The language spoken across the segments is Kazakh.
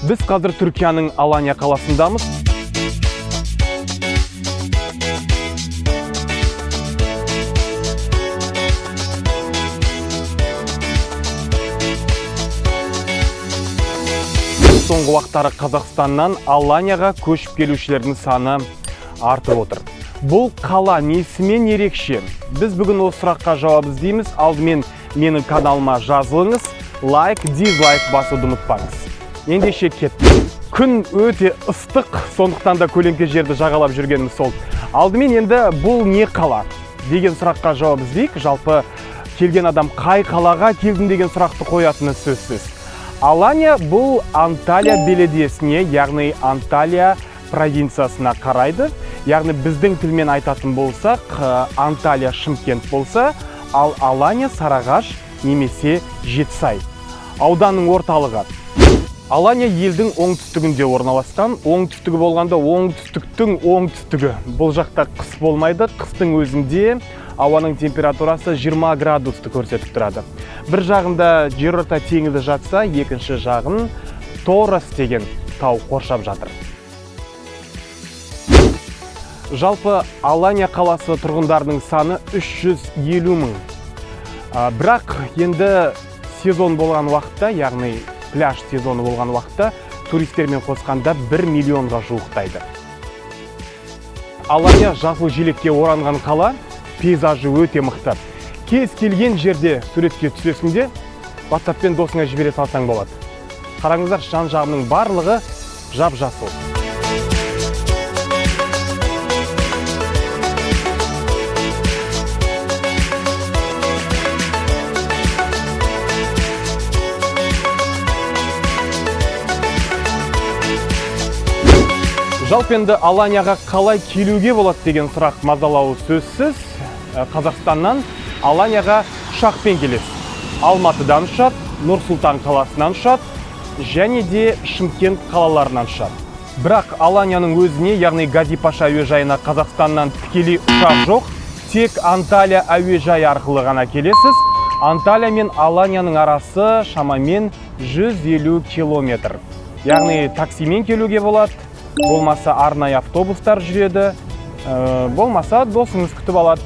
Біз қазір Түркияның Алания қаласындамыз. Соңғы уақыттары Қазақстаннан Аланияға көшіп келушілердің саны артып отыр. Бұл қала несімен ерекше? Біз бүгін осы сұраққа жауап іздейміз. Алдымен менің каналыма жазылыңыз, лайк, дизлайк басуды ұмытпаңыз. Ендеше кеттік. Күн өте ыстық, сондықтан да көлеңке жерді жағалап жүргеніміз сол. Алдымен енді бұл не қала деген сұраққа жауап іздейік. Жалпы келген адам қай қалаға келдім деген сұрақты қоятыны сөзсіз. Алания бұл Анталия беледиесіне, яғни Анталия провинциясына қарайды. Яғни біздің тілмен айтатын болсақ, Анталия Шымкент болса, ал Алания Сарыағаш немесе Жетісай. Ауданның орталығы. Алания елдің оңтүстігінде орналасқан. Оңтүстігі болғанда оңтүстіктің оңтүстігі. Бұл жақта қыс болмайды. Қыстың өзінде ауаның температурасы 20 градусты көрсетіп тұрады. Бір жағында Жерорта теңізі жатса, екінші жағын Торос деген тау қоршап жатыр. Жалпы Алания қаласы тұрғындарының саны 350 мың. Бірақ енді сезон болған уақытта, яғни пляж сезоны болған уақытта туристермен қосқанда 1 миллионға жуықтайды. Алания жасыл желекке оранған қала, пейзажы өте мықты. Кез келген жерде суретке түсесің де, WhatsAppпен досыңа жібере салсаң болады. Қараңыздар, жан жағымның барлығы жап жасыл. Жалпы енді Аланияға қалай келуге болады деген сұрақ мазалауы сөзсіз. Қазақстаннан Аланияға ұшақпен келесіз. Алматыдан ұшады, Нұр Сұлтан қаласынан ұшады және де Шымкент қалаларынан ұшады. Бірақ Аланияның өзіне, яғни Газипаша әуежайына Қазақстаннан тікелей ұшақ жоқ, тек Анталия әуежайы арқылы ғана келесіз. Анталия мен Аланияның арасы шамамен 150 километр. Яғни таксимен келуге болады, болмаса арнайы автобустар жүреді, болмаса досыңыз күтіп алады.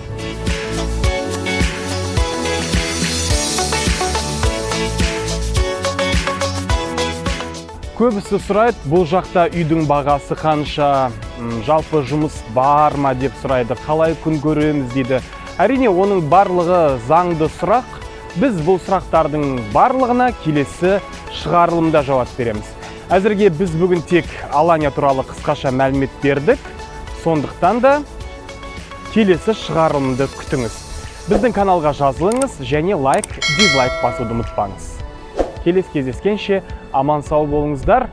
Көбісі сұрайды, бұл жақта үйдің бағасы қанша, жалпы жұмыс бар ма деп сұрайды, қалай күн көреміз дейді. Әрине, оның барлығы заңды сұрақ. Біз бұл сұрақтардың барлығына келесі шығарылымда жауап береміз. Әзірге біз бүгін тек Алания туралы қысқаша мәлімет бердік. Сондықтан да келесі шығарылымды күтіңіз. Біздің каналға жазылыңыз және лайк, дизлайк басуды ұмытпаңыз. Келесі кездескенше аман сау болыңыздар.